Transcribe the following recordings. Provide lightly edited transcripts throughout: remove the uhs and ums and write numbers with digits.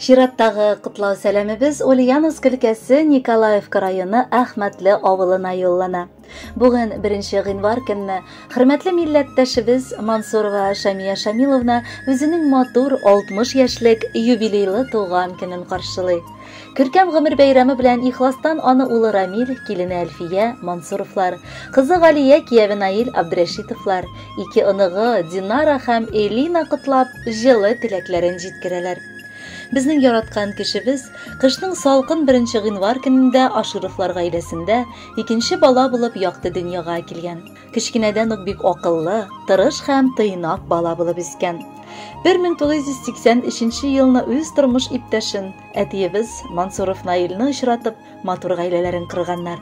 Чираттагы котлау сәламебез Ульяновск өлкәсе Николаевка районы Әхмәтле авылына юллана. Бүген 1 гыйнвар көнне хөрмәтле милләттәшебез Мансурова Шамия Шамиловна үзенең матур 60 яшьлек юбилейлы туган көнен каршылый. Күркәм гомер бәйрәме белән ихластан аны улы Рамил, килене Әлфия Мансуровлар, кызы Галия, кияве Наил Абдрәшитовлар, ике оныгы Динара һәм Элина котлап, җылы теләкләрен җиткерәләр. Безнең яраткан кешебез кышның салкын 1 гыйнвар көнендә Ашировлар гаиләсендә икенче бала булып якты дөньяга килгән. Кечкенәдән үк бик акыллы, тырыш һәм тыйнак бала булып үскән. 1983 елны үз тормыш иптәшен, әтиебез Мансуров Наилне очратып, матур гаиләләрен корганнар.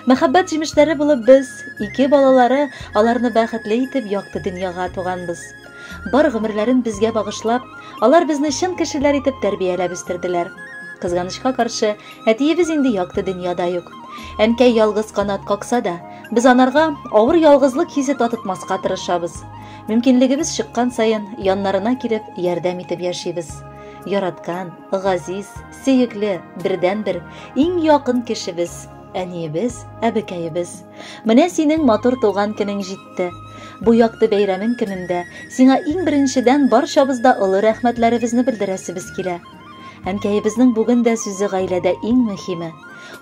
Мәхәббәт җимешләре булып без, ике балалары, аларны бәхетле итеп якты дөньяга туганбыз. Бар гомерләрен безгә багышлап, алар безне чын кешеләр итеп тәрбияләп үстерделәр. Кызганычка каршы, әтиебез инде якты дөньяда юк. Әнкәй ялгыз канат какса да, без анарга авыр ялгызлык хисе татытмаска тырышабыз. Мөмкинлегебез чыккан саен яннарына килеп, ярдәм итеп яшибез. Яраткан, газиз, сөекле, бердәнбер, иң якын кешебез, әниебез, әбекәебез. Менә синең матур туган көнең җитте. Бу якты бәйрәмең көнендә сиңа иң беренчедән барчабыз да олы рәхмәтләребезне белдерәсебез килә. Әнкәебезнең бүген дә сүзе гаиләдә иң мөһиме.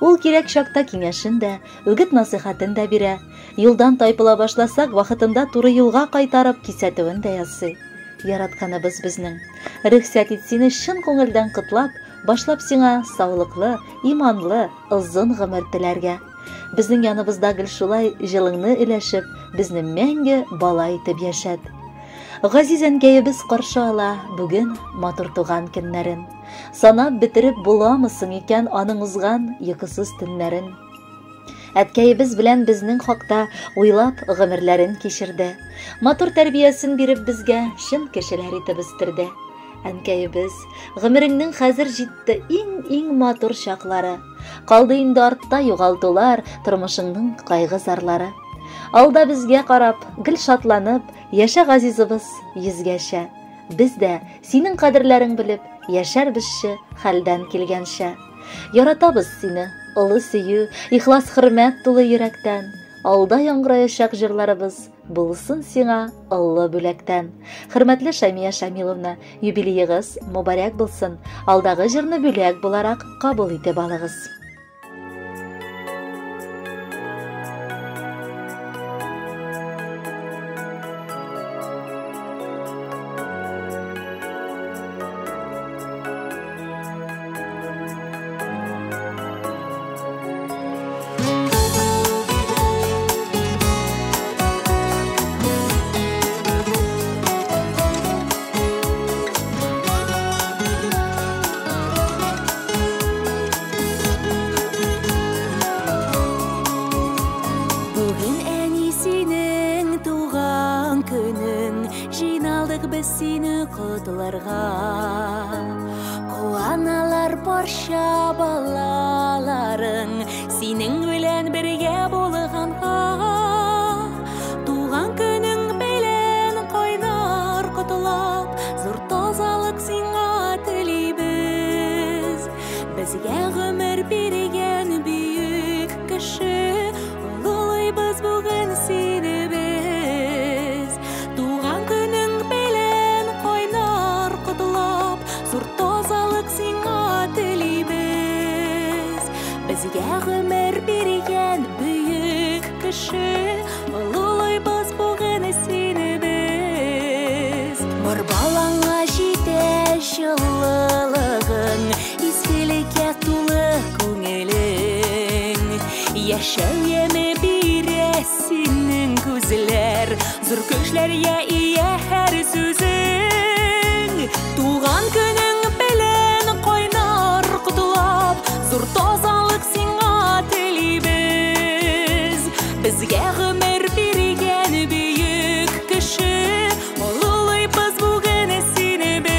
Ул кирәк чакта киңәшен дә, үгет-насыйхатын да бирә. Юлдан тайпыла башласак, вакытында туры юлга кайтарып кисәтүен дә ясый. Яратканыбыз безнең. Рөхсәт ит сине чын күңелдән котлап, башлап сиңа саулыклы, иманлы, озын гомер теләргә. Безнең яныбызда гел шулай җылыңны өләшеп, безне мәңге бала итеп яшәт. Газиз әнкәебез каршы ала бүген матур туган көннәрен. Санап бетереп буламы соң икән аның узган йокысыз төннәрен? Әткәебез белән безнең хакта уйлап гомерләрен кичерде. Матур тәрбиясен биреп безгә чын кешеләр итеп үстерде. Әнкәебез, гомереңнең хәзер җитте иң-иң матур чаклары. Калды инде артта югалтулар, тормышыңның кайгы зарлары. Алда безгә карап, гел шатланып, яшә газизыбыз йөзгәчә. Без дә синең кадерләрең белеп, яшәрбезче хәлдән килгәнчә. Яратабыз сине, олы сөю, ихлас хөрмәт тулы йөрәктән. Алда яңгыраячак җырларыбыз булсын сиңа олы бүләктән. Хөрмәтле Шамия Шамиловна, юбилеегыз мөбарәк булсын. Алдагы җырны бүләк буларак кабул итеп алыгыз. Бүген әни синең туган көнең, җыйналдык без сине котларга. Куаналар барча балаларың, синең белән бергә булганга. Туган көнең белән кайнар котлап, зур тазалык сиңа телибез. Безгә гомер биргән бөек кеше, олылыйбыз бүген сине без. Туган көнең белән кайнар котлап, зур тазалык сиңа телибез. Безгә гомер биргән бөек кеше, олылыйбыз бүген сине без. Бар балаңа җитә җылылыгың, изгелеккә тулы күңелең. Яшәү яме бирә синең күзләр, зур көчләргә ия һәр сүзең. Туган көнең белән кайнар котлап, зур тазалык сиңа телибез. Безгә гомер биргән бөек кеше, олылыйбыз бүген сине без.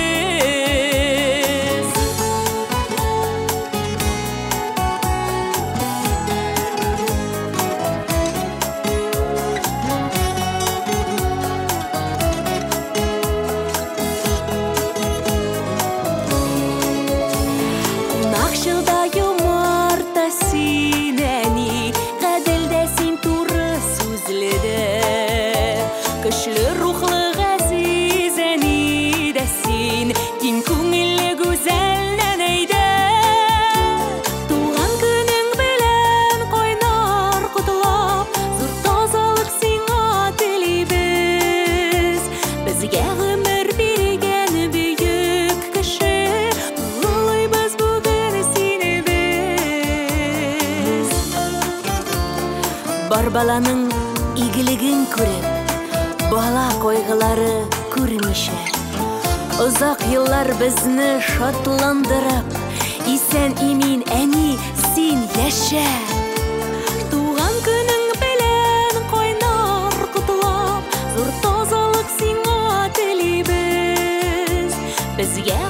Бар баланың игелеген күреп, бала кайгылары күрмичә, озак еллар безне шатландырып, исән-имин, әни, син яшә! Туган көнең белән кайнар котлап, зур тазалык сиңа телибез. Безгә